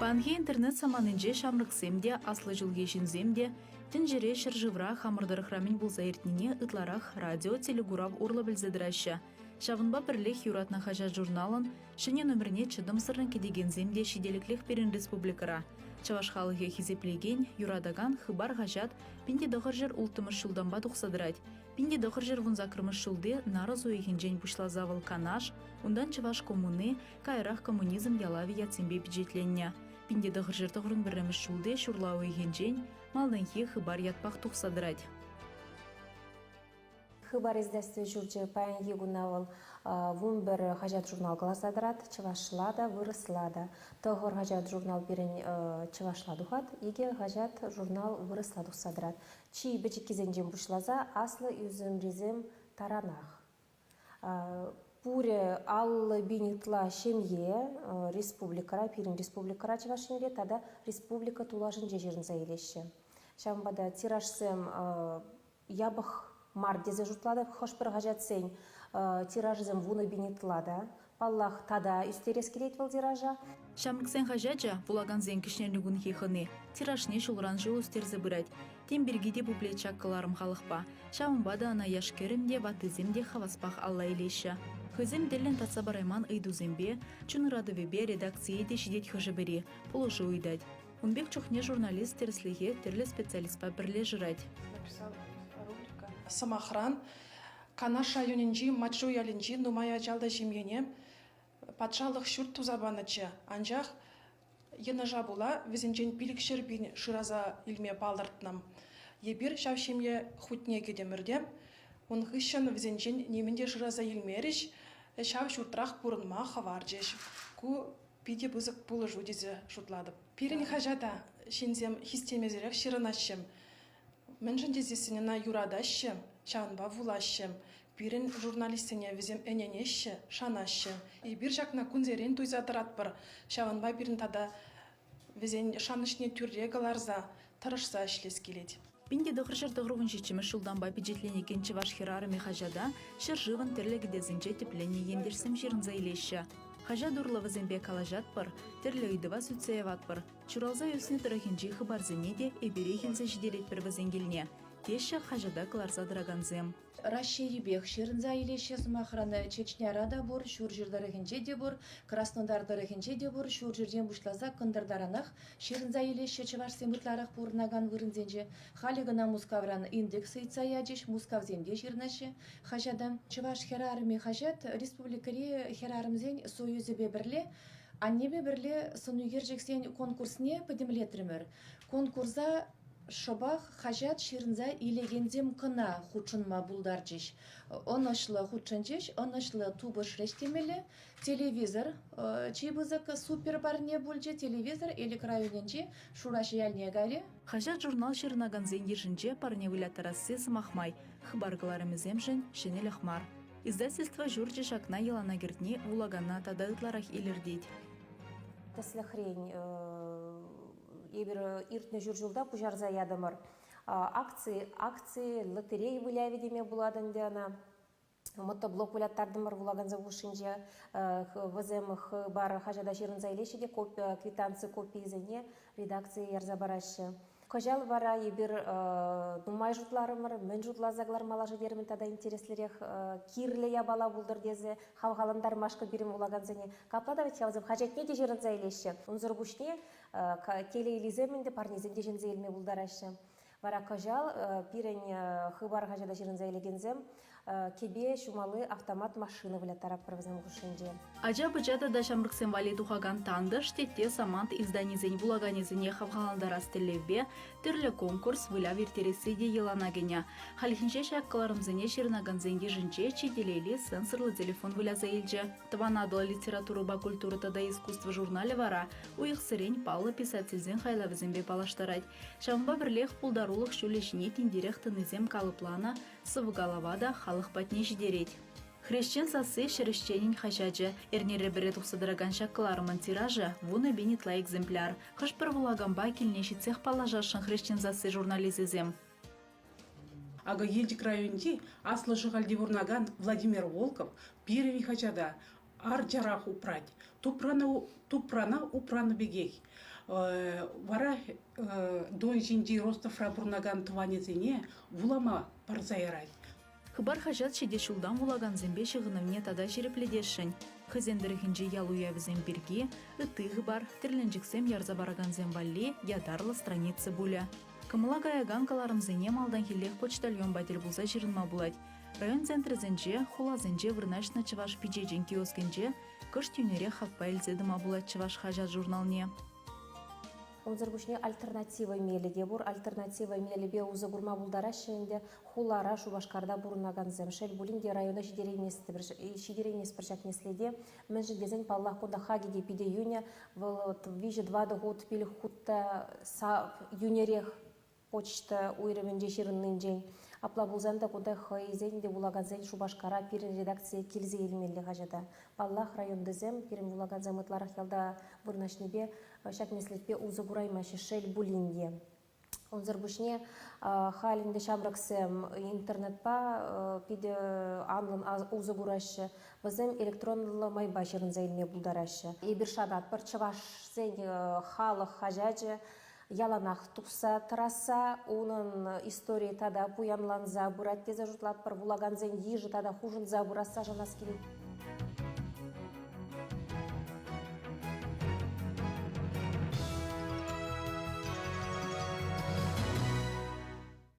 Паянхи интернет саманинче ҫамрӑксем те, аслӑ ҫулхи ҫынсем те тӗнчере, ҫӗршывра, хамӑр тӑрӑхра мӗн пулса иртнине ытларах радио, телекурав урлӑ пӗлсе тӑраҫҫӗ. Ҫавӑнпа пӗрлех юратнӑ хаҫат-журналӑн ҫӗнӗ номерне чӑтӑмсӑррӑн кӗтекенсем те ҫителӗклех пирӗн республикӑра. Чӑваш халӑхӗ хисеплекен, юратакан «Хыпар» хаҫат 1906 ҫултанпа тухса тӑрать. 1918 ҫулти нарӑс уйӑхӗнчен пуҫласа вӑл Канаш, унтан Чӑваш коммуни, каярах Коммунизм ялавӗ ятсемпе пичетленнӗ. 1991 ҫулти ҫурла уйӑхӗнчен малтанхи Хыпар ятпах тухса тӑрать. Хыпар издательство ҫурчӗ паянхи куна вӑл 11 хаҫат-журнал кӑларса тӑрать, чӑвашла та, вырӑсла та. Тӑхӑр хаҫат-журнал пирӗн чӑвашла тухать, икӗ хаҫат-журнал вырӑсла тухса тӑрать. Чи пӗчӗккисенчен пуҫласа аслӑ ӳсӗмрисем таранах. Пурӗ 50 пин ытла ҫемье республикӑра, пирӗн республикӑра Чӑваш Енре тата республика тулашӗнче ҫырӑнса илеҫҫӗ. Ҫавӑнпа та тиражсем япӑх мар тесе шутлатӑп. Хӑш-пӗр хаҫатсен тиражӗсем 10 пин ытла та. Паллах, тата ӳстерес килет вӑл тиража. Ҫамрӑксен хаҫачӗ, вулакансен кӗҫнерникунхи хӑни, тиражне ҫулран ҫул ӳстерсе пырать. Тем пирки те пуплет ҫак кӑларӑм халӑхпа. Ҫавӑнпа та ӑна яш-кӗрӗм те, ваттисем те хаваспах алла илеҫҫӗ. Хӑйсем тӗллӗн татса парайман ыйтусемпе, чун ыратӑвӗпе редакцие те ҫитет хӑшӗ-пӗри, пулӑшу ыйтать. Ун пек чухне журналист тӗрӗслӗхе тӗрлӗ специалистпа пӗрле шырать. Сӑмахран, Канаш районӗнчи Матьшу ялӗнчи нумай ачаллӑ ҫемьене патшалӑх ҫурт туса панӑччӗ, анчах йӑнӑша пула вӗсенчен 500 пин шыраса илме палӑртнӑ. Эпир ҫав ҫемье хутне кӗтӗмӗр те ун хыҫҫӑн вӗсенчен нимӗн те шыраса илмерӗҫ, ҫав ҫуртрах пурӑнма хӑварчӗҫ. Ку питӗ пысӑк пулӑшу тесе шутлатӑп. Пирӗн хаҫата ҫынсем хистемесӗрех ҫырӑнаҫҫӗ. Мӗншӗн тесессӗн ӑна юратаҫҫӗ, ҫавӑнпа вулаҫҫӗ. Пирӗн журналистсене вӗсем ӗненеҫҫӗ, шанаҫҫӗ. Эпир ҫакна кунсерен туйса тӑратпӑр. Ҫавӑнпа пирӗн тата вӗсен шанӑҫне тӳрре кӑларса, тӑрӑшса ӗҫлес килет. 1997 ҫултанпа пичетленекен Чӑваш хӗрарӑмӗ хаҫата ҫӗршывӑн тӗрлӗ кӗтесӗнче тӗпленнӗ ентешсем ҫырӑнса илеҫҫӗ. Хаҫат урлӑ вӗсемпе калаҫатпӑр, тӗрлӗ ыйтӑва сӳтсе яватпӑр. Ҫуралса ӳснӗ тӑрӑхӗнчи хыпарсене те эпирех илсе ҫитеретпӗр вӗсен килне, теҫҫӗ хаҫата кӑларса тӑракансем. Раҫҫейӗпех ҫырӑнса илеҫҫӗ сӑмахран, Чечняра та пур, Ҫурҫӗр тӑрӑхӗнче те пур, Краснодар тӑрӑхӗнче те пур, Ҫурҫӗртен пуҫласа кӑнтӑр таранах ҫырӑнса илеҫҫӗ чӑвашсем ытларах пурӑнакан вырӑнсенче. Халӗ кӑна Мускавран индекс ыйтса ячӗҫ, Мускавсем те ҫырӑнаҫҫӗ хаҫата. Чӑваш хӗрарӑмӗ хаҫат республикӑри хӗрарӑмсен союзӗпе пӗрле Аннепе пӗрле сӑнӳкерчӗксен конкурсне пӗтӗмлетрӗмӗр. Конкурса шӑпах хаҫат ҫырӑнса илекенсем кӑна хутшӑнма пултарчӗҫ. Ӑнӑҫлӑ хутшӑнчӗҫ, ӑнӑҫлӑ тупӑшрӗҫ темелле. Телевизор чи пысӑк супер парне пулчӗ. Телевизор Элӗк районӗнчи Шураҫ ялне кайрӗ. Хаҫат-журнал ҫырӑнакансен йышӗнче парне выляттарасси, сӑмах май, хыпар кӑларӑмӗсемшӗн ҫӗнӗлӗх мар. Издательство ҫурчӗ ҫакна йӑлана кӗртни вулакана тата ытларах илӗртет. Тӗслӗхрен, эпир иртнӗ ҫур ҫулта пуҫарса ятӑмӑр. Акци, акци, лотерея вылявӗ теме пулать ӗнтӗ ӑна. Мотоблок выляттартӑмӑр вулакансем хушшинче. Вӗсем Хыпар хаҫата ҫырӑнса илеҫҫӗ те квитанци копийӗсене редакцие ярса параҫҫӗ. Кӑҫал вара эпир нумай шутларӑмӑр, мӗн шутласа кӑлармалла-ши терӗмӗр тата интереслӗрех кирлӗ япала пултӑр тесе хавхалантармашкӑн пирӗн вулакансене. Капла та вӗт-ха вӗсем хаҫатне те ҫырӑнса илеҫҫӗ. Унсӑр пуҫне телейлисем ӗнтӗ парнесем те ҫӗнсе илме пултараҫҫӗ. Вара кӑҫал пирӗн Хыпар хаҫата ҫырӑнса илекенсем кӗпе ҫумалли автомат машина выляттаратпӑр вӗсем хушшинче. Ача-пӑча тата ҫамрӑксем валли тухакан «Тантӑш», «Тетте», «Самант» изданисен вулаканӗсене хавхалантарас тӗллевпе тӗрлӗ конкурс, выляв ирттересси те йӑлана кӗнӗ. Хальхинче ҫак кӑларӑмсене ҫырӑнакансен йышӗнче чи телейли сенсорлӑ телефон выляса илчӗ. Тӑван Атӑл литературӑпа культура тата искусство журналӗ вара уйӑхсерен паллӑ писательсен хайлавӗсемпе паллаштарать. Ҫавӑнпа пӗрлех пултарулӑх ҫулӗ ҫине тинтерех тӑнисем калӑпланӑ сӑвӑ-калава та халӑх патне ҫитерет. Хресчен сасси ҫӗр ӗҫченӗн хаҫачӗ. Эрнере пӗрре тухса тӑракан ҫак кӑларӑмӑн тиражӗ 10 пин ытла экземпляр. Хӑш-пӗр вулаканпа килне ҫитсех паллашасшӑн Хресчен сасси журналисчӗсем. Акӑ Елчӗк районӗнчи Аслӑ Шӑхальте пурӑнакан Владимир Волков пирӗн хаҫата арчарах упрать. Тупрана, тупрана упранӑ пекех. Вара Дон ҫинчи Ростовра пурӑнакан тӑванӗсене вулама парса ярать. Хыпар хаҫат ҫитес ҫултан вулакансемпе ҫыхӑнӑвне тата ҫирӗплетесшӗн. Хӑйсен тӑрӑхӗнчи ял уявӗсем пирки ытти хыпар, тӗрленчӗксем ярса паракансем валли ятарлӑ страница пулӗ. Кӑмӑла каякан кӑларӑмсене малтанхиллех почтальонпа тӗл пулса ҫырӑнма пулать. Район центрӗсенче, хуласенче вырнаҫнӑ чӑваш пичечӗн киоскӗнче кӑшт йӳнӗрех хакпа илсе тӑма пулать чӑваш хаҫат-журналне. Унсӑр пуҫне альтернатива мелӗ те пур. Альтернатива мелӗпе усӑ курма пултараҫҫӗ ӗнтӗ хулара, Шупашкарта пурӑнакансем. Шел пулин те, района ҫитерейместпӗр ҫак меслете. Мӗншӗн тесен, паллах, кунта хакӗ те питӗ йӳнӗ. Вӑл виҫӗ-тӑватӑ хут, пилӗк хут та йӳнӗрех почта уйрӑмӗнче ҫырӑннинчен. Апла пулсан та кунта хӑйсен те вулакансен Шупашкара пирӗн редакцие килсе илмелле хаҫата. Паллах, районтисем, пирӗн вулакансем ытларах ялта вырнаҫнипе ҫак меслетпе усӑ кураймаҫҫӗ, шел пулин те. Унсӑр пуҫне халь ӗнтӗ ҫамрӑксем интернетпа питӗ анлӑн усӑ кураҫҫӗ. Вӗсем электронлӑ майпа ҫырӑнса илме пултараҫҫӗ. Эпир шанатпӑр, чӑвашсен халӑх хаҫачӗ яланах тухса тӑрасса, унӑн историйӗ тата пуянланса пырать тесе шутлатпӑр, вулакансен йышӗ тата хушӑнса пырасса шанас килет.